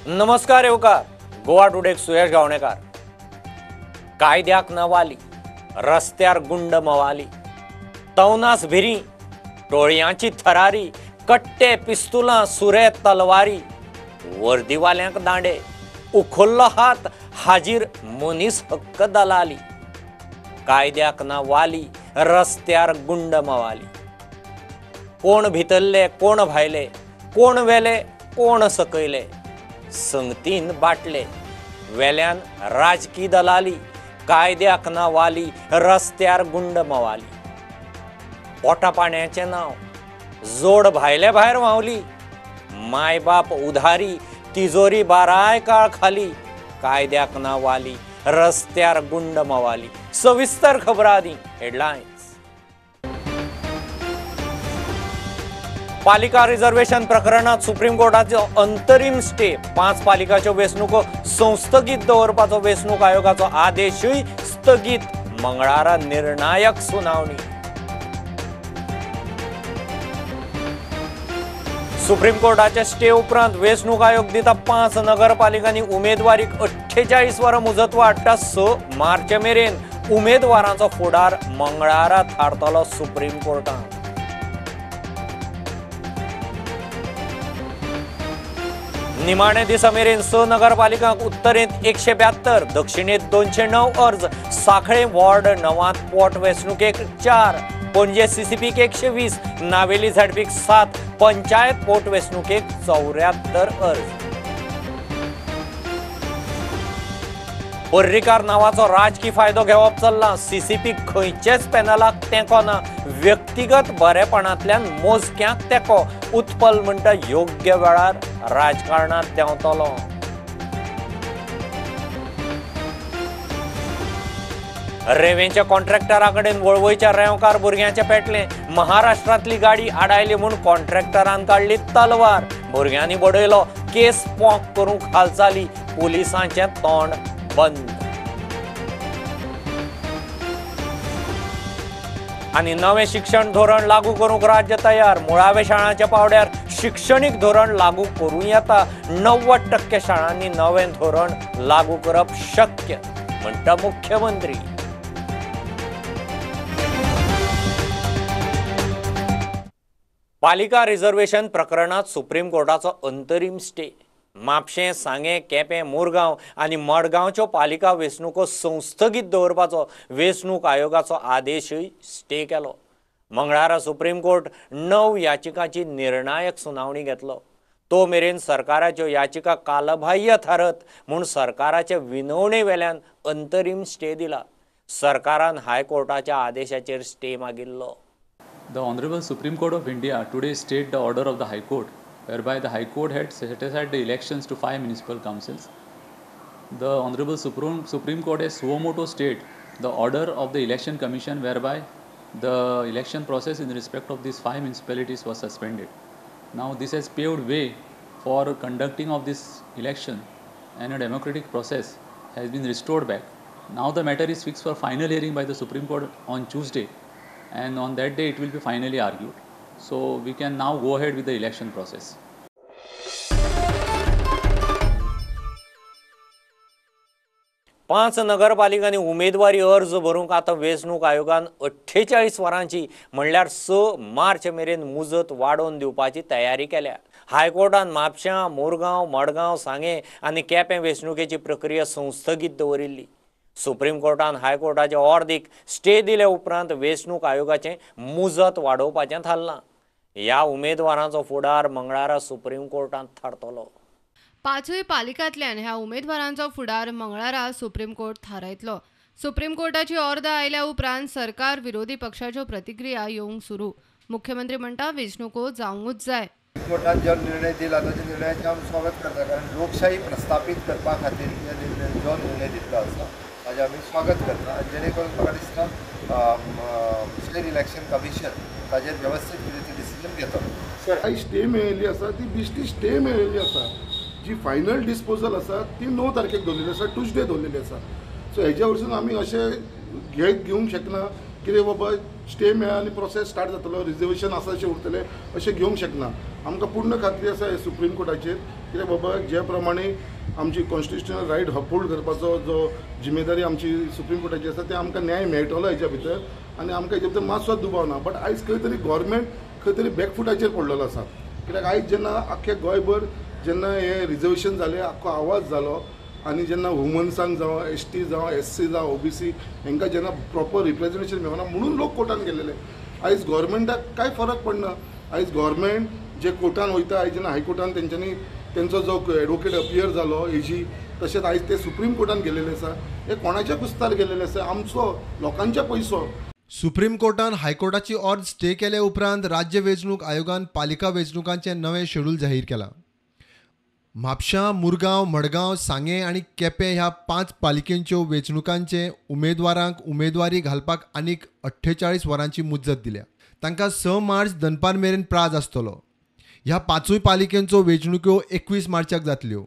नमस्कार येवकार गोवा टुडेक सुयश गावणेकार। कायद्याक ना वाली, रस्त्यार गुंड मवाली, तवनास भिरी, टोळयांची थरारी, कट्टे पिस्तुलां सुरे तलवारी, वर्दीवाल्यांक दांडे, उखल्लो हात हाजीर मनीस हक्क दलाली। कायद्याक ना वाली, रस्त्यार गुंड मवाली। कोण भितरले कोण भायले, कोण वेले कोण सकयले, संगतीन बाटले, वेल्यान राजकी दलाली। कायद्याक ना वाली, रस्त्यार गुंड मवाली। पोटा पाण्याचें नांव जोड भायले भायर व्हांवली, मायबाप उधारी, तिजोरी बाराय काळ खाली। कायद्याक ना वाली, रस्त्यार गुंड मवाली। सविस्तर खबर आदी हेडलायन्स। पालिका रिझर्वेशन प्रकरणात सुप्रीम कोर्टाचो अंतरीम स्टे, 5 पालिकाच्यो वेंचणुको संस्थगीत दवरपाचो वेंचणूक आयोगाचो आदेशूय स्थगीत। मंगळारा निर्णायक सुनावणी। सुप्रीम कोर्टाच्या स्टे उपरांत वेंचणूक आयोग दिता 5 नगरपालिकांनी उमेदवारीक 48 वरां मुजत वाडटा 6 मार्च मेरेन। उमेदवारांचो फुडार मंगळारा थारतलो सुप्रीम कोर्टान। निमाणे दिसा मेरेन 6 नगरपालिकांक उत्तरेंत 172, दक्षिणेंत 209 अर्ज। सांखळे वॉर्ड 9 पोट वेंचणुकेक 4, पणजे सीसीपीक 120, नावेली झेडपीक 7, पंचायत पोट वेंचणुकेक 74 अर्ज। पर्रीकार नावाचो राजकी फायदो घेवप चल्ला। सीसीपी खंयचेच पॅनलाक तेंको ना, व्यक्तिगत बरेपणांतल्यान मोजक्यांक तेंको। उत्पल म्हणटा योग्य वेळार राजकारणांत देंवतलो। रेवेंच्या कॉन्ट्रॅक्टरा कडेन वळवयच्या रेंवकार भुरग्यांचे पेटलें। महाराष्ट्रांतली गाडी आडायली म्हूण कॉन्ट्रॅक्टरान काडली तलवार, भुरग्यांनी बडयलो। केस पोंक करूंक हालचाली, पुलिसांचें तोंड बंद। आनी नवें शिक्षण धोरण लागू करूंक राज्य तयार। मुळाव्या शाळांच्या पावड्यार शिक्षणीक धोरण लागू करूं येता। 90% शाळांनी नवें धोरण लागू करप शक्य, म्हणटा मुख्यमंत्री। पालिका रिझर्वेशन प्रकरणात सुप्रीम कोर्टाचो अंतरीम स्टे। म्हापशें, सांगें, केपें, मुरगांव आनी मडगांवच्यो पालिका वेंचणुको संस्थगीत दवरपाचो वेंचणूक आयोगाचो आदेशूय स्टे केलो। मंगळारा सुप्रीम कोर्ट 9 याचिकांची निर्णायक सुनावणी घेतलो। तो मेरेन सरकाराच्यो याचिका कालबाह्य थारत म्हूण सरकाराचे विनवणे वेल्यान अंतरीम स्टे दिला। सरकारान हायकोर्टाच्या आदेशाचेर स्टे मागिल्लो। The Honorable Supreme Court of India today stayed the order of the High Court, whereby the High Court had set aside the elections to 5 municipal councils. The Honorable Supreme Court has suo motu stayed the order of the Election Commission, whereby the election process in respect of these 5 municipalities was suspended. Now this has paved way for conducting of this election, and a democratic process has been restored back. Now the matter is fixed for final hearing by the Supreme Court on Tuesday, and on that day it will be finally argued. So we can now go ahead with the election process. 5 नगरपालिकांनी उमेदवारी अर्ज भरूंक आतां वेंचणूक आयोगान 48 वरांची म्हणल्यार 6 मार्च मेरेन मुजत वाडोवन दिवपाची तयारी केल्या। हायकोर्टान म्हापशां, मुरगांव, मडगांव, सांगें आनी केपें वेंचणुकेची प्रक्रिया संस्थगीत दवरिल्ली। सुप्रीम कोर्टान हायकोर्टाचे अर्दीक स्टे दिले उपरांत वेंचणूक आयोगाचें मुजत वाडोवपाचें थारलां। ह्या उमेदवारांचो फुडार मंगळारा सुप्रीम कोर्टांत थारतलो। 5 पालिकांतल्यान ह्या उमेदवारांचो फुडार मंगळारा सुप्रीम कोर्ट थारायतलो। सुप्रीम कोर्टाची ऑर्द आयल्या उपरांत सरकार विरोधी पक्षाच्यो प्रतिक्रिया येवंक सुरू। मुख्यमंत्री म्हणटा वेंचणुको जावंकूच जाय। कोर्टान जो निर्णय दिला ताच्या निर्णयाचें आमी स्वागत करता, कारण लोकशाही प्रस्थापीत करपा खातीर जो निर्णय दिल्लो आसा ताजें आमी स्वागत करता। आनी जेणे करून म्हाका दिसता स्टेट इलेक्शन कमिशन ताजेर वेवस्थीत कितें ती डिसिजन घेतलो। सर, स्टे मेळिल्ली आसा ती बेश्टी स्टे मेळिल्ली आसा, जी फायनल डिस्पोजल आसा ती 9 तारखेक दवरलेली आसा, ट्युजडे दवरलेली आसा। सो हेज्या वरसून आमी अशें घेवंक शकना कितें बाबा स्टे मेळ्ळा आनी प्रोसेस स्टार्ट जातलो, रिजर्वेशन आसा अशें उरतलें अशें घेवंक शकना। आमकां पूर्ण खात्री आसा हे सुप्रीम कोर्टाचेर कित्याक बाबा जे प्रमाणे आमची कॉन्स्टिट्युशनल रायट अपहोल्ड करपाचो जो जिम्मेदारी आमची सुप्रीम कोर्टाची आसा ते आमकां न्याय मेळटलो हेच्या भितर आनी आमकां हेच्या भितर मातसो दुबाव ना. बट आयज खंय तरी गव्हर्मेंट खंय तरी बॅकफुटाचेर पडलेलो आसा कित्याक आयज जेन्ना आख्खे गोंयभर जेन्ना हे रिजर्वेशन जालें आख्खो आवाज जालो आनी जेन्ना वुमन्सांक जावं एस टी जावं एस सी जावं ओबीसी हेंकां जेन्ना प्रॉपर रिप्रेजेंटेशन मेळना म्हणून लोक कोर्टान गेल्ले. आयज गव्हर्मेंटाक कांय फरक पडना. आयज गव्हर्मेंट जे कोर्टान वयता आयज जेन्ना हायकोर्टान तेंच्यांनी तेंचो जो एडवोकेट अपियर जालो एजी तशेंच आयज ते सुप्रीम कोर्टान गेल्लेले आसा. हे कोणाच्या कुस्तार गेल्लेले आसा? आमचो लोकांचे पयसो. सुप्रीम कोर्टान हायकोर्टाची ऑर्द स्टे केले उपरांत राज्य वेंचणूक आयोगान पालिका वेंचणुकांचें नवें शेड्यूल जाहीर केलां. म्हापशां, मुरगांव, मडगांव, सांगें आनी केपें ह्या 5 पालिकेंच्यो वेंचणुकांचे उमेदवारांक उमेदवारी घालपाक आनीक 48 वरांची मुजत दिल्या. तांकां 6 मार्च दनपार मेरेन प्राज आसतलो. ह्या 5 पालिकेंच्यो वेंचणुक्यो 21 मार्चाक जातल्यो.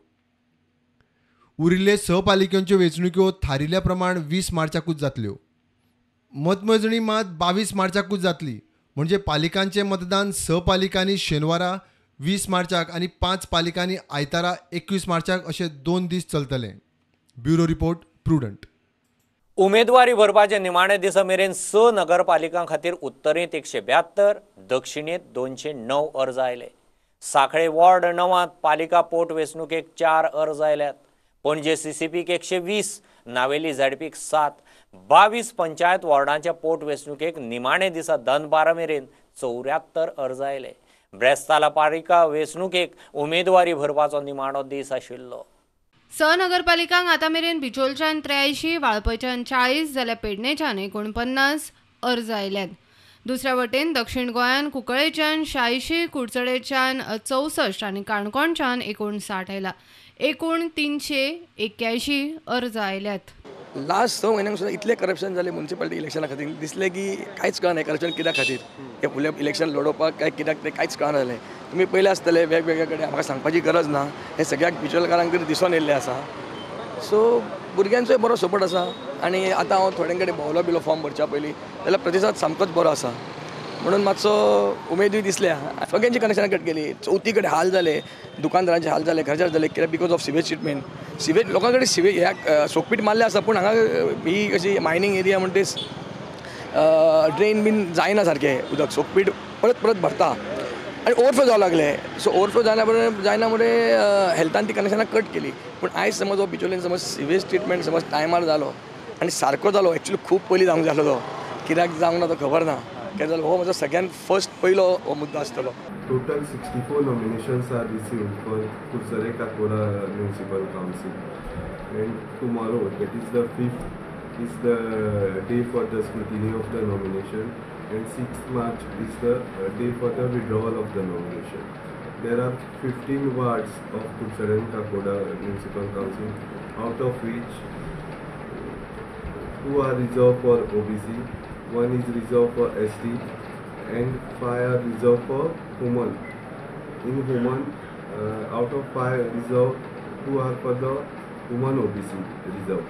उरिल्ले 6 पालिकेंच्यो वेंचणुक्यो थारिल्ल्या प्रमाण 20 मार्चाकूच जातल्यो. मतमेजणी मात 22 मार्चाकूच जातली. म्हणजे पालिकांचें मतदान 6 पालिकांनी शेनवारा 20 मार्चाक आनी 5 पालिकांनी आयतारा 21 मार्चाक अशे 2 दीस चलतले. Bureau report, Prudent. उमेदवारी भरपाचे निमाणे दिसा मेरेन 6 नगरपालिकां खातीर उत्तरेंत 172, दक्षिणेंत 209 अर्ज आयले. साखळे वॉर्ड 9 पालिका पोट वेंचणुकेक 4 अर्ज आयल्यात. पणजे सीसीपीक 120, नावेली झेडपीक 7, 22 पंचायत वॉर्डांच्या पोट वेंचणुकेक निमाणे दिसा दनपारा मेरेन 74 अर्ज आयले. ब्रेस्ताला पालिका वेंचणुकेक उमेदवारी भरपाचो निमाणो दीस आशिल्लो. 6 नगरपालिकांक आतां मेरेन बिचोलच्यान 83, वाळपयच्यान 40 जाल्यार पेडणेच्यान 49 अर्ज आयल्यात. दुसऱ्या वटेन दक्षिण गोंयान कुंकळेच्यान 86, कुडचडेच्यान 64 आनी काणकोणच्यान 59 आयला. एकूण 381 अर्ज आयल्यात. लास्ट 6 म्हयन्यांक सुद्दां इतलें करप्शन जालें म्युनिसिपालिटी इलेक्शना खातीर दिसलें की कांयच कळना करप्शन कित्या खातीर हे फुडलें इलेक्शन लडोवपाक काय कित्याक तें कांयच कळना जालें. तुमी पयलें आसतलें वेगवेगळ्या कडेन म्हाका सांगपाची गरज ना, हें सगळ्याक बिचोलकारांक तरी दिसून येयल्लें आसा. सो भुरग्यांचोय बरो सपोर्ट आसा आनी आतां हांव थोड्यां कडेन भोंवलो बिलो फॉर्म भरच्या पयलीं जाल्यार प्रतिसाद सामकोच बरो आसा म्हणून मातसो उमेदूय दिसल्या. सगळ्यांची कनेक्शनां कट केली, चवथी कडेन हाल जाले, दुकानदारांचे हाल जाले, घरचे जाले कित्याक because of sewage treatment. Sewage लोकां कडेन सिवेज ह्या सोकपीट मारलें आसा पूण हांगा ही कशी मायनींग एरिया म्हणटे ड्रेन बीन जायना सारकें, उदक सोकपीट परत परत भरता आनी ओवरफ्लो जावं लागलें. सो ओवरफ्लो जायना म्हणटे हेल्थान ती कनेक्शनां कट केली. पूण आयज समज हो बिचोलीन समज सिवेज ट्रिटमेंट समज टायमार जालो आनी सारको जालो, एक्चुअली खूब पयलीं जावंक जालो तो, कित्याक जावंक ना तो खबर ना, कित्याक जालो हो म्हजो सगळ्यान फर्स्ट पयलो हो मुद्दो आसतलो. Total 64 nominations are received for Curchorem Kakoda Municipal Council, and tomorrow, that is the 5th, is the day for the scrutiny of the nomination, and 6th March is the day for the withdrawal of the nomination. There are 15 wards of Curchorem Kakoda Municipal Council, out of which 2 are reserved for OBC, 1 is reserved for ST, and 5 are reserved for women. In women, out of 5 reserved, 2 are for the women OBC reserve.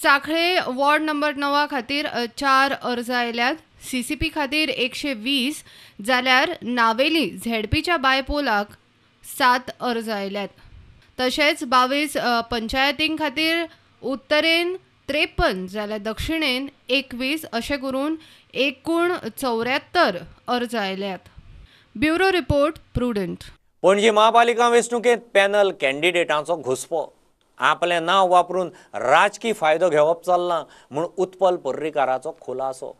Sanquelim ward number 9 खातीर 4 अर्ज आयल्यात. CCP खातीर 120 जाल्यार नावेली झेडपीच्या बायपोलाक 7 अर्ज आयल्यात. तशेंच 22 पंचायतीं खातीर उत्तरेन 53 जाल्यार दक्षिणेन 21 अशें करून एकूण 74 अर्ज आयल्यात. Bureau report, Prudent. Panaji महापालिका वेंचणुकेंत पॅनल कॅन्डिडेटांचो घुसपो, आपलें नांव वापरून राजकी फायदो घेवप चल्लां म्हूण उत्पल पर्रीकाराचो खुलासो.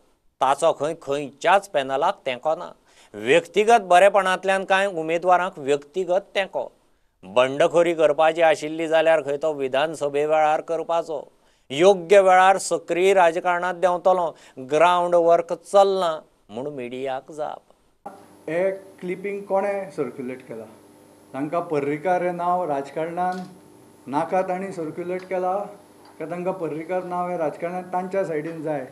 ताचो खंय खंयच्याच पॅनलाक तेंको ना. व्यक्तिगत बरेपणांतल्यान कांय उमेदवारांक व्यक्तिगत तेंको. बंडखोरी करपाची आशिल्ली जाल्यार खंय तो विधानसभे वेळार करपाचो. योग्य वेळार सक्रीय राजकारणांत देंवतलो. ग्रावंड वर्क चल्लां म्हूण मिडियाक जाप. हे क्लिपींग कोणें सर्क्युलेट केलां? तांकां पर्रीकार हें नांव राजकारणान नाका तांणी सर्क्युलेट केलां काय तांकां पर्रीकार नांव हें राजकारणान तांच्या सायडीन जाय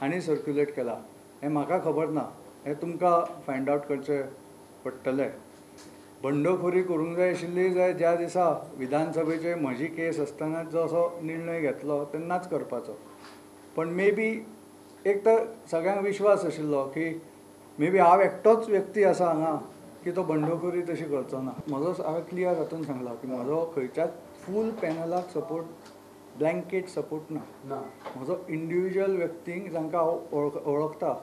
आनी सर्क्युलेट केलां हें म्हाका खबर ना. हें तुमकां फायंड आवट करचें पडटलें. बंडखोरी करूंक जाय आशिल्ली जाय ज्या दिसा विधानसभेचे म्हजी केस आसतना जसो निर्णय घेतलो तेन्नाच करपाचो. पण मे बी एक तर सगळ्यांक विश्वास आशिल्लो की मे बी हांव एकटोच व्यक्ती आसा हांगा की तो बंडखोरी तशी करचो ना. म्हजो हांवें क्लियर हातून सांगला की म्हजो खंयच्याच फूल पॅनलाक सपोर्ट, ब्लँकेट सपोर्ट ना. म्हजो इंडिविज्युअल व्यक्तींक जांकां हांव वळखता,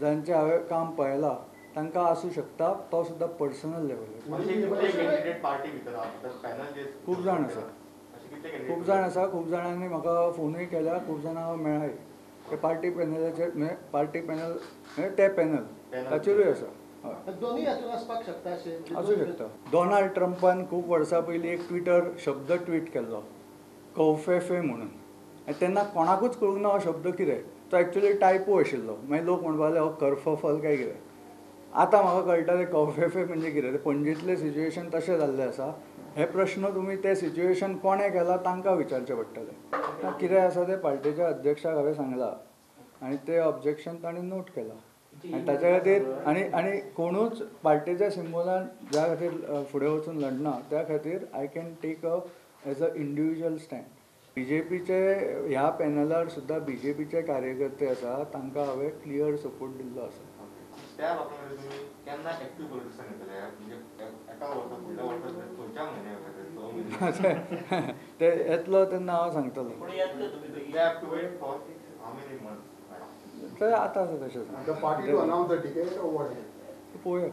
जांचें हांवें काम पळयलां तांकां आसूं शकता, तो सुद्दां पर्सनल लेवलार. खूब जाण आसा, खूब जाण आसा, खूब जाणांनी म्हाका फोनूय केल्या, खूब जाणां हांव मेळ्ळाय. ते पार्टी पॅनलाचेर, म्हणजे पार्टी पॅनल म्हणजे ते पॅनल ताचेरूय आसा. दोनूय हातूंत आसपाक शकता, आसूं शकता. डोनाल्ड ट्रंपान खूब वर्सां पयलीं एक ट्विटर शब्द ट्वीट केल्लो, कौफेफे म्हणून, आनी तेन्ना कोणाकूच कळूंक ना हो शब्द कितें. तो एक्चुअली टायपो आशिल्लो. मागीर लोक म्हणपाक लागले हो कर्फफल काय कितें. आतां म्हाका कळटा ते कौफेफे म्हणजे कितें. ते पणजेंतलें सिच्युएशन तशें जाल्लें आसा. हे प्रश्न तुमी तें सिच्युएशन कोणें केलां तांकां विचारचें पडटलें. कितें आसा तें पार्टेच्या अध्यक्षाक हांवें सांगलां आनी तें ऑब्जेक्शन तांणी नोट केलां. आनी ताच्या खातीर आनी आनी कोणूच पार्टेच्या सिम्बोलान ज्या खातीर फुडें वचून लडना त्या खातीर I can take a as a individual stand. B J पीचे ह्या पॅनलार सुद्दां बी जे पीचे कार्यकर्ते आसा, तांकां हांवें क्लियर सपोर्ट दिल्लो आसा. त्या लोकांकडे तुम्ही केन्ना एक्टिव्ह पॉलिटिक्सान येतले? म्हणजे एका वर्सा, फुडल्या वर्सा, खंयच्या म्हयन्या? ते येतलो तेन्ना हांव सांगतलो. ते आतां आसा तशें पळोवया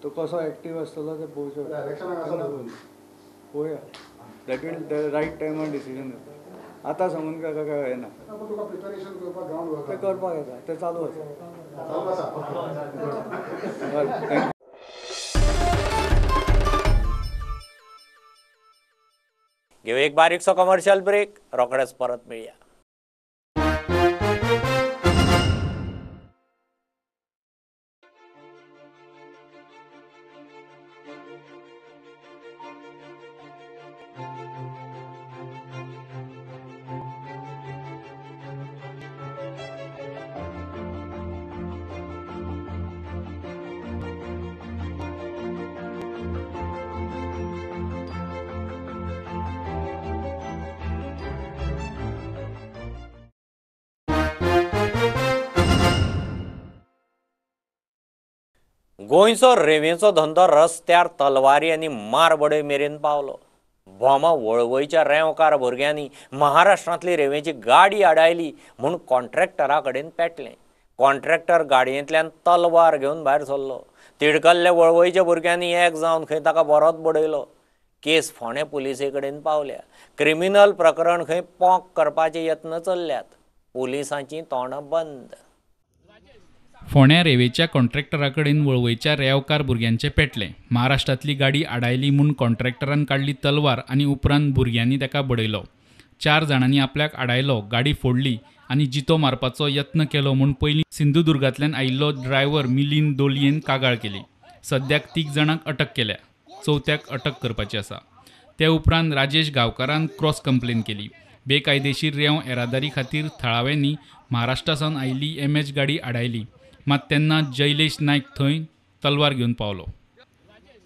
तो कसो एक्टिव्ह आसतलो ते पळोवचो, पळोवया. That will the right time on decision येता. आतां सांगून काय काय येना, तें करपाक येता, तें चालू आसा. घेऊ एक बारीकसो कमर्शियल ब्रेक, रोखडेच परत मेळया. गोंयचो रेंवेचो धंदो रस्त्यार तलवारी आनी मार बडय मेरेन पावलो. भोमा वळवयच्या रेंवकार भुरग्यांनी महाराष्ट्रांतली रेंवेची गाडी आडायली म्हूण कॉन्ट्रॅक्टरा कडेन पेटलें. कॉन्ट्रॅक्टर गाडयेंतल्यान तलवार घेवन भायर सरलो. तिडकल्ले वळवयच्या भुरग्यांनी एक जावन खंय ताका बरोच बडयलो. केस फोंडें पुलिसे कडेन पावल्या. क्रिमिनल प्रकरण खंय पोक करपाचे यत्न चल्ल्यात. पुलिसांची तोंडां बंद. फोंड्या रेंवेच्या कॉन्ट्रॅक्टरा कडेन वळवयच्या रेंवकार भुरग्यांचें पेटलें. महाराष्ट्रांतली गाडी आडायली म्हूण कॉन्ट्रॅक्टरान काडली तलवार आनी उपरांत भुरग्यांनी ताका बडयलो. 4 जाणांनी आपल्याक आडायलो, गाडी फोडली आनी जितो मारपाचो यत्न केलो म्हूण पयलीं सिंधुदुर्गांतल्यान आयिल्लो ड्रायव्हर मिलिंद दोलयेन कागाळ केली. सद्याक 3 जाणांक अटक केल्या, चवथ्याक अटक करपाची आसा. ते उपरांत राजेश गांवकारान क्रॉस कंप्लेन केली. बेकायदेशीर रेंव येरादारी खातीर थळाव्यांनी महाराष्ट्रा सावन आयिल्ली एमएच गाडी आडायली, मात तेन्ना जैलेश नायक थंय तलवार घेवन पावलो.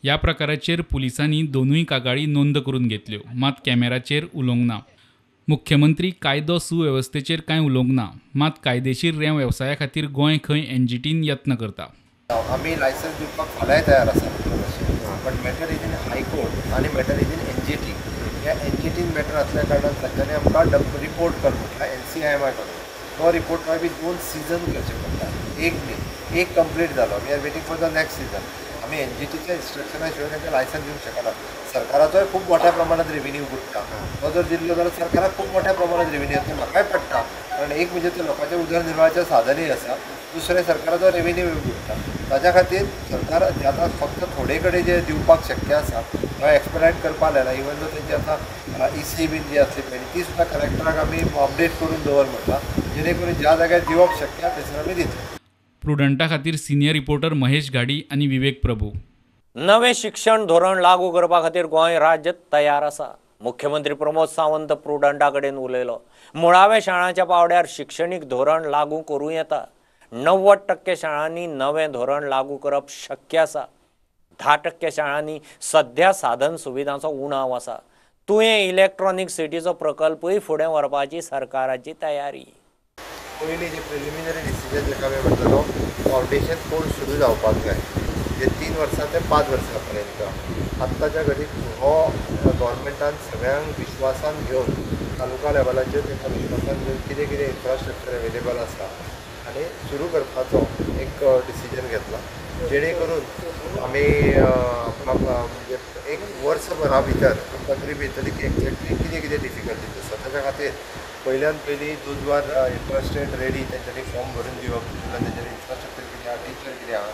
ह्या प्रकाराचेर पुलिसांनी दोनूय कागाळी नोंद करून घेतल्यो, मात कॅमेराचेर उलोवंक ना. मुख्यमंत्री कायदो सुवेवस्थेचेर कांय उलोवंक ना, मात कायदेशीर रेंव वेवसाया खातीर गोंय खंय एनजीटीन यत्न करता. आमी लायसन्स दिवपाक फाल्यांय तयार आसा, पण matter is in high court आनी मॅटर is in NGT. ह्या एनजीटीन मॅटर आसल्या कारणान तांच्यांनी आमकां रिपोर्ट कर म्हटला एनसीआयएमआय कडून. तो रिपोर्ट मागीर 2 सिजन करचे पडटा, एक न्ही, एक कंप्लीट जालो. We are waiting for the next season. आमी एनजीटीच्या इन्स्ट्रक्शना शिवाय तांकां लायसन्स दिवंक शकना. सरकाराचोय खूब मोठ्या प्रमाणात रेव्हेन्यू बुडटा. तो जर दिल्लो जाल्यार सरकाराक खूब मोठ्या प्रमाणात रेव्हेन्यू येता, म्हाकाय पडटा. कारण एक म्हणजे ते लोकांचे उदरनिर्वाहाचें साधनूय आसा, दुसरें सरकाराचो रेव्हेन्यू बुडटा. ताच्या खातीर सरकार आतां फक्त थोडे कडेन जे दिवपाक शक्य आसा तो एक्सपेडायट करपाक जायना. इवन दो तेंची आतां इसी बीन जी आसली पळय ती सुद्दां कलेक्टराक आमी अपडेट करून दवर म्हणटा, जेणे करून ज्या जाग्यार दिवप शक्य आसा थंयसर आमी दितले. प्रुडंटा खातीर सिनियर रिपोर्टर महेश घाडी आनी विवेक प्रभू. नवें शिक्षण धोरण लागू करपा खातीर गोंय राज्य तयार आसा. मुख्यमंत्री प्रमोद सावंत प्रुडंटा कडेन उलयलो. मुळाव्या शाळांच्या पावड्यार शिक्षणीक धोरण लागू करूं येता. 90% शाळांनी नवें धोरण लागू करप शक्य आसा. 10% शाळांनी सध्या साधन सुविधांचो उणाव आसा. तुयें इलेक्ट्रॉनीक सिटीचो प्रकल्पूय फुडें व्हरपाची सरकाराची तयारी. पयलीं जे प्रिलिमिनरी डिसिजन जेका आमी म्हणटा तो फावंडेशन कोर्स सुरू जावपाक जाय, जे 3 वर्सां ते 5 वर्सां पर्यंत. आत्ताच्या घडीक हो गव्हर्मेंटान सगळ्यांक विश्वासान घेवन तालुका लेवलाचेर तांकां विश्वासान घेवन कितें कितें इन्फ्रास्ट्रक्चर अवेलेबल आसा आनी सुरू करपाचो एक डिसिजन घेतला, जेणे करून आमी म्हणजे एक वर्सभरा भितर आमकां ग्रीप येतली की एक्झॅक्टली कितें कितें डिफिकल्टीज आसा. ताच्या खातीर पयल्यान पयलीं those are interested ready तेंच्यांनी फॉर्म भरून दिवप, तेंच्यांनी इन्फ्रास्ट्रक्चर कितें आहा, टिचर कितें आहा.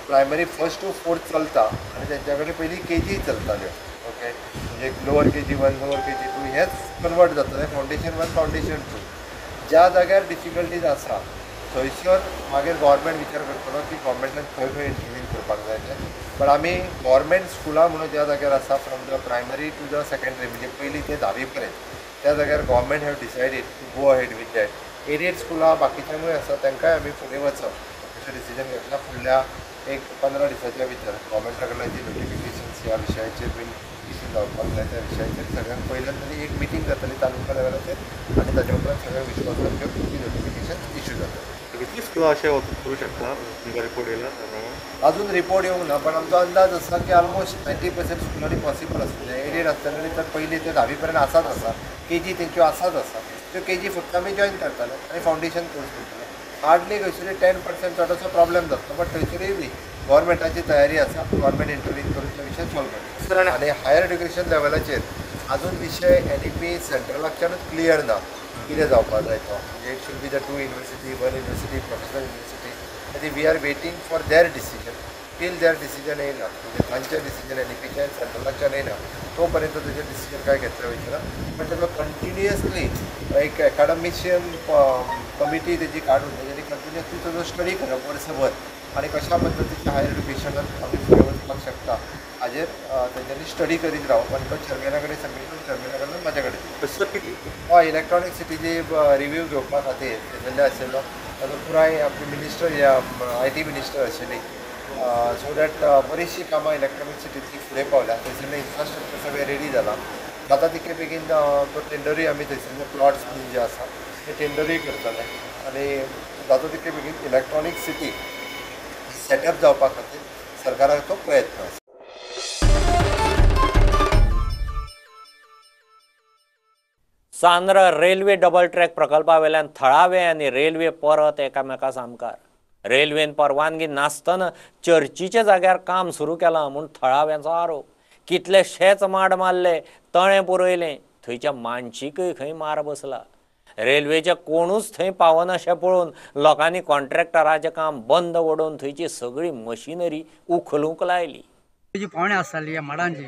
प्रायमरी 1st to 4th चलता आनी तेंच्या कडेन पयलीं केजी चलताल्यो. ओके, म्हणजे लोअर केजी 1 लोअर केजी 2 हेच कन्वर्ट जातलें फावंडेशन 1 फावंडेशन 2. ज्या जाग्यार डिफिकल्टीज आसा थंयसर मागीर गव्हर्मेंट विचार करतलो की गव्हर्मेंटान खंय खंय इंटरवीन करपाक जाय तें. पण आमी गव्हर्मेंट स्कुलां म्हणून ज्या जाग्यार आसा from the primary to the secondary म्हणजे पयली ते 10वी पर्यंत त्या जाग्यार government have decided to go ahead with that. Aided स्कुलां बाकीच्यांकूय आसा तांकांय आमी फुडें वचप अशें डिसिजन घेतलां. फुडल्या एक 15 दिसाच्या भितर गव्हर्मेंटा कडल्यान जी नोटिफिकेशन्स ह्या विशयाचेर बीन इशू जावपाक जाय त्या विशयाचेर सगळ्यांक पयल्यान तरी एक मिटींग जातली तालुका लेवलाचेर आनी ताच्या उपरांत सगळ्यांक विश्वासान घेवन ती नोटिफिकेशन इशू जातली. कितली स्कुलां अशें करूं शकता तुमकां रिपोर्ट येयला? अजून रिपोर्ट येवंक ना, पण आमचो अंदाज आसा की ऑलमोस्ट 90% स्कुलांनी पॉसिबल आसतलें. एडेड आसतलें तर पयलीं ते 10वी पर्यंत आसाच आसा, केजी तेंच्यो आसाच आसा, त्यो केजी फक्त आमी जॉयन करताले आनी फावंडेशन कोर्स करताले. हार्डली खंयसरूय 10% चडसो प्रॉब्लेम जातलो, बट थंयसरूय बी गव्हर्मेंटाची तयारी आसा, गव्हर्मेंट इंटरवीन करून तो विशय सॉल्व करता. आनी हायर एड्युकेशन लेवलाचेर अजून विशय एनईपी सेंट्रलाच्यानूच क्लियर ना कितें जावपाक जाय तो. म्हणजे it should be the 2 university, 1 university, professional university. आनी we are waiting for their decision. Till their decision येयना, म्हणजे तांचें डिसिजन एनईपीचें सेंट्रलाच्यान येयना तो पर्यंत तेजें डिसिजन काय घेतलें वयचें ना. पण तेजो कंटिन्युअसली एक एकाडमिशियन कमिटी तेजी काडून तेज्यांनी कंटिन्युअसली तेजो स्टडी करप वर्सभर आनी कशा पद्दतीचें हायर एड्युकेशनान आमी फुडें वचपाक शकता हाजेर तेंच्यांनी स्टडी करीत रावप आनी तो चेअरमॅना कडेन सबमीट करून चेअरमॅना कडल्यान म्हाज्या कडेन. हय, इलेक्ट्रॉनीक सिटीची रिव्यू घेवपा खातीर थंयसरले आशिल्लो ताजो पुराय आपली मिनिस्टर IT minister आशिल्ली, सो that बरीचशीं कामां इलेक्ट्रॉनीक सिटींतली फुडें पावल्या. थंयसरलें इन्फ्रास्ट्रक्चर सगळें रेडी जालां. जाता तितके बेगीन तो टेंडरूय आमी थंयसरले प्लॉट्स बीन जे आसा ते टेंडरूय करतले आनी जाता तितके बेगीन इलेक्ट्रॉनीक सिटी सेटअप जावपा खातीर सरकाराचो प्रयत्न आसा. चांद्रा रेल्वे डबल ट्रॅक प्रकल्पावेल्यान थळावे आनी रेल्वे परत एकामेका सामकार. रेल्वेन परवानगी नासतना चर्चीच्या जाग्यार काम सुरू केलां म्हूण थळाव्यांचो आरोप. कितलेशेच माड मारले, तळें पुरयलें, थंयच्या मानशीकय खंय मार बसला. रेल्वेचे कोणूच थंय पावनाशें पळोवन लोकांनी कॉन्ट्रॅक्टराचें काम बंद उडोवन थंयची सगळी मशिनरी उखलूंक लायली. जी पावणी आसताली ह्या माडांची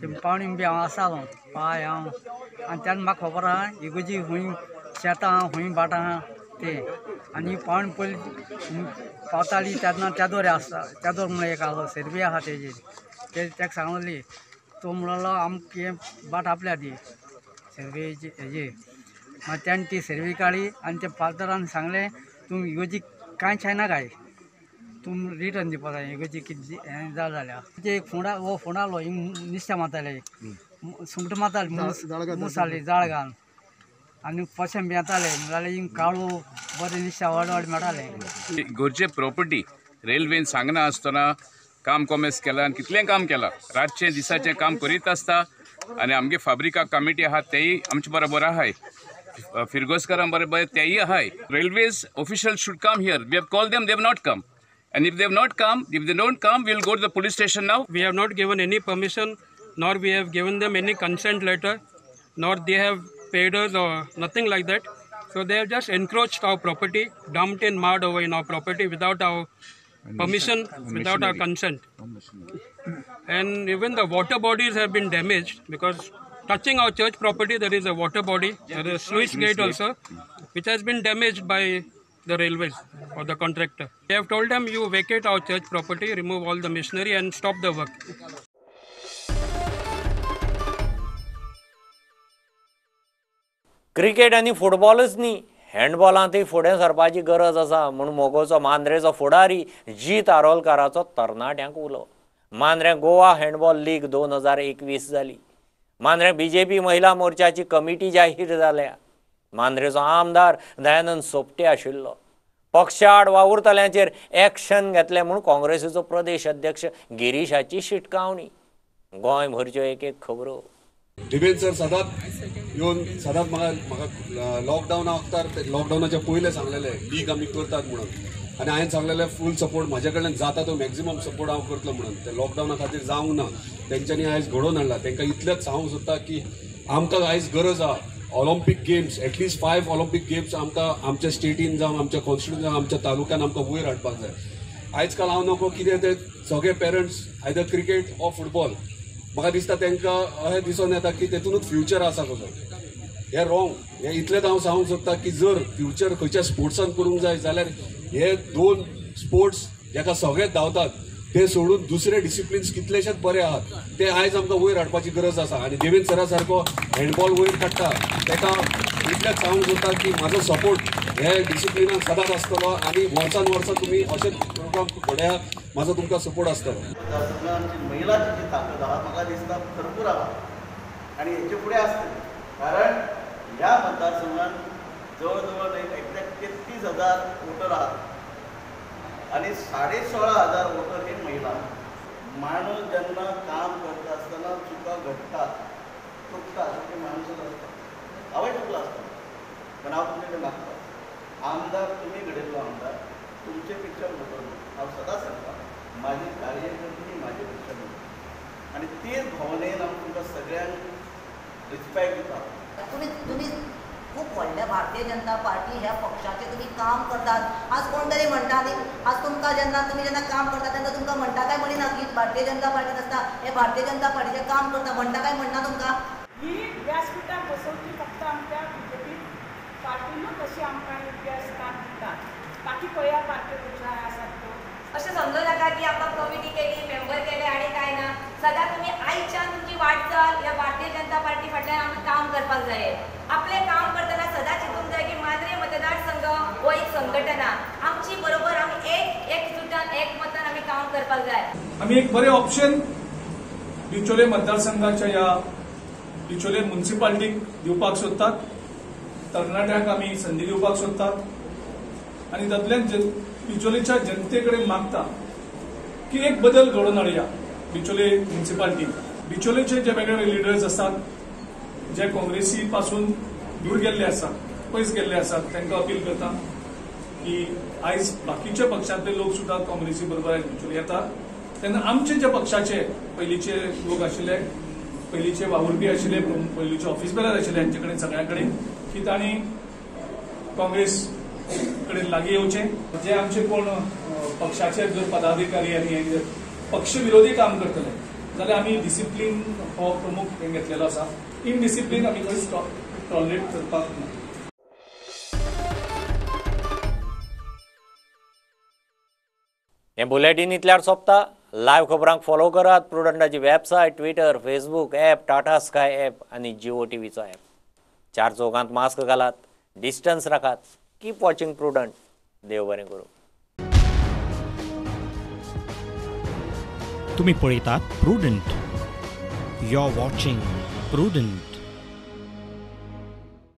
ती पावणी बी हांव आसतालो पांय हांव आनी तेन्ना म्हाका खबर आहा इगोजी खंय शेतां आहा खंय भाटां आहा ते. आनी पावणी पयलीं पावताली तेन्ना तेदोर आसता, तेदोर म्हणून एक आसलो सर्वी आहा तेजेर ते ताका सांगली तो म्हणलो आमकां हें भाट आपल्या दी सर्वेची हेजी. मागीर तेणें ती सर्वी काडली आनी त्या फादरान सांगलें तुमी इगोजी कांय छायना काय तुमी रिटर्न दिवपा जाय इगोजी कितें हें जालें जाल्यार. ते एक फोंडा हो फोंडा आसलो हिंग नुस्तें मारताले, सुंगटां मारताले, मूस हाडली जाळ घालून आनी पशें बी येताले जाल्यार हिंग काळो बरें नुस्तें व्हड व्हड मेळटालें. गरजे प्रॉपर्टी रेल्वेन सांगना आसतना काम कॉमेस केलां आनी कितलें काम केलां, रातचें दिसाचें काम करीत आसता. आनी आमगे फाब्रिका कमिटी आहा तेय आमचे बरोबर आहाय, फिरगोजकारां बरोबर तेय आहाय. Railways official should come here. We have call them, they have not come. And if they have not come, if they don't come, we will go to the police station now. We have not given any permission, nor we have given them any consent letter, nor they have paid us or nothing like that. So they have just encroached our property, dumped in mud over in our property without our permission, without our consent. And even the water bodies have been damaged because touching our church property there is a water body, there is a sluice gate also, which has been damaged by the railways or the contractor. They have told them you vacate our church property, remove all the machinery and stop the work. Cricket आनी फुटबॉलच न्ही, हँडबॉलांतूय फुडें सरपाची गरज आसा म्हूण मोगोचो मांद्रेचो फुडारी जीत आरोलकाराचो तरणाट्यांक उलो. Mandrem Goa handball league 2021 जाली. मांद्रें बीजेपी महिला मोर्चाची कमिटी जाहीर जाल्या. मांद्रेचो आमदार दयानंद सोपटे आशिल्लो. पक्षाआड वावुरतल्यांचेर एक्शन घेतलें म्हूण काँग्रेसीचो प्रदेश अध्यक्ष गिरीशाची शिटकावणी. गोंयभरच्यो एक एक खबरो. देवेंद्र सर सदांच येवन सदांच म्हाका लॉकडावना वखतार लॉकडावनाच्या पयलें सांगलेलें लीग आमी करतात म्हणून, आनी हांवें सांगलेलें फूल सपोर्ट म्हाज्या कडल्यान जाता तो मॅक्झिमम सपोर्ट हांव करतलो म्हणून. ते लॉकडावना खातीर जावंक ना, तेंच्यांनी आयज घडोवन हाडला. तांकां इतलेंच सांगूंक सोदता की आमकां आयज गरज आहा Olympic games, at least 5 Olympic games आमकां आमच्या स्टेटीन जावं आमच्या कॉन्स्टिट्युएन्सीन जावं आमच्या तालुक्यान आमकां वयर हाडपाक जाय. आयज काल हांव नको कितें ते सगळे parents either cricket or football, म्हाका दिसता तांकां अशें दिसून येता की तेतूनच फ्युचर आसा कसो. हें रॉंग. हें इतलेंच हांव सांगूंक सोदता की जर फ्युचर खंयच्या स्पोर्ट्सान करूंक जाय जाल्यार हे 2 स्पोर्ट्स जाका सगळे धांवतात ते सोडून दुसरे डिसिप्लिन्स कितलेशेच बरे आहात ते आयज आमकां वयर हाडपाची गरज आसा. आनी देवेंद्र सरा सारको हँडबॉल वयर काडटा ताका इतलेंच सांगूंक सोदता की म्हाजो सपोर्ट हे डिसिप्लिनाक सदांच आसतलो आनी वर्सान वर्सां तुमी अशेच प्रोग्राम घडया, म्हाजो तुमकां सपोर्ट आसतलो. आमची महिलाची जी ताकद आहा म्हाका दिसता भरपूर आहा आनी हेचे फुडें आसतली, कारण ह्या मतदारसंघात जवळ जवळ एक्झॅक्ट 33,000 वोटर आहात आनी 16,500 वोटर हे महिला. माणूस जेन्ना काम करता आसतना चुका घडटात, चुकता, ते माणूसच आसता, हांवूय चुकलो आसता, पण हांव तुमचे कडेन मागता आमदार तुमी घडयल्लो आमदार तुमचे पेक्षा मोठो न्हू. हांव सदांच सांगता माझी कार्यकर्ते ही माझे पेक्षा मोठी आनी तेच भावनेन हांव तुमकां सगळ्यांक रिस्पेक्ट दिता. तुमी खूब व्हडल्या भारतीय जनता पार्टी ह्या पक्षाचें तुमी काम करतात. आज कोण तरी म्हणटा न्ही, आज तुमकां जेन्ना तुमी जेन्ना काम करता तेन्ना तुमकां म्हणटा काय म्हणिना की भारतीय जनता पार्टीन आसता हे भारतीय जनता पार्टीचें काम करता म्हणटा काय म्हणना तुमकां? ही व्यासपिठार बसोवची फक्त आमच्या बीजेपी पार्टीनूच अशी आमकां योग्य स्थान दिता, बाकी पळया पार्टी खंयच्यो आसात त्यो. अशें समजूं नाका की आमकां कमिटी केली, मेंबर केले आनी कांय ना. सदां तुमी आयच्यान तुमची वाटचाल ह्या भारतीय जनता पार्टी फाटल्यान आमी काम करपाक जाय. आपलें काम करतना सदां चिंतूंक जाय की मांद्रे मतदारसंघ हो एक संघटना आमची बरोबर आमी एक एकजुटान एकमतान आमी काम करपाक जाय. आमी एक बरें ऑप्शन बिचोले मतदारसंघाच्या ह्या बिचोले म्युनिसिपालिटीक दिवपाक सोदतात, तरणाट्यांक आमी संदी दिवपाक सोदतात आनी तातूंतल्यान बिचोलेच्या जनते कडेन मागता की एक बदल घडोवन हाडया बिचोले म्युनिसिपालिटीन. बिचोलेचे जे वेगळे लिडर्स आसात जे काँग्रेसी पासून दूर गेल्ले आसात, पयस गेल्ले आसात, तांकां अपील करता की आयज बाकीच्या पक्षांतले लोक सुद्दां काँग्रेसी बरोबर आयज बिचोले येतात तेन्ना आमचे जे पक्षाचे पयलींचे लोक आशिल्ले, पयलींचे वावुरपी आशिल्ले, पयलींचे ऑफिस बेरर आशिल्ले, हांचे कडेन सगळ्यां कडेन की तांणी काँग्रेस कडेन लागीं येवचें. जे आमचे कोण पक्षाचे जर पदाधिकारी आनी पक्ष विरोधी काम करतले जाल्यार आमी डिसिप्लीन हो प्रमुख हें घेतलेलो आसा. इनडिसिप्लीन आमी खंयच टॉलरेट करपाक ना. हें बुलेटीन इतल्यार सोंपता. लायव्ह खबरांक फॉलो करात प्रुडंटाची website, Twitter, Facebook app, Tata Sky app आनी जिओ टीव्हीचो ॲप. 4 चौगांत मास्क घालात, डिस्टन्स राखात. Keep watching Prudent. देव बरें करूं. तुम्ही पळयतात Prudent. You are watching Prudent.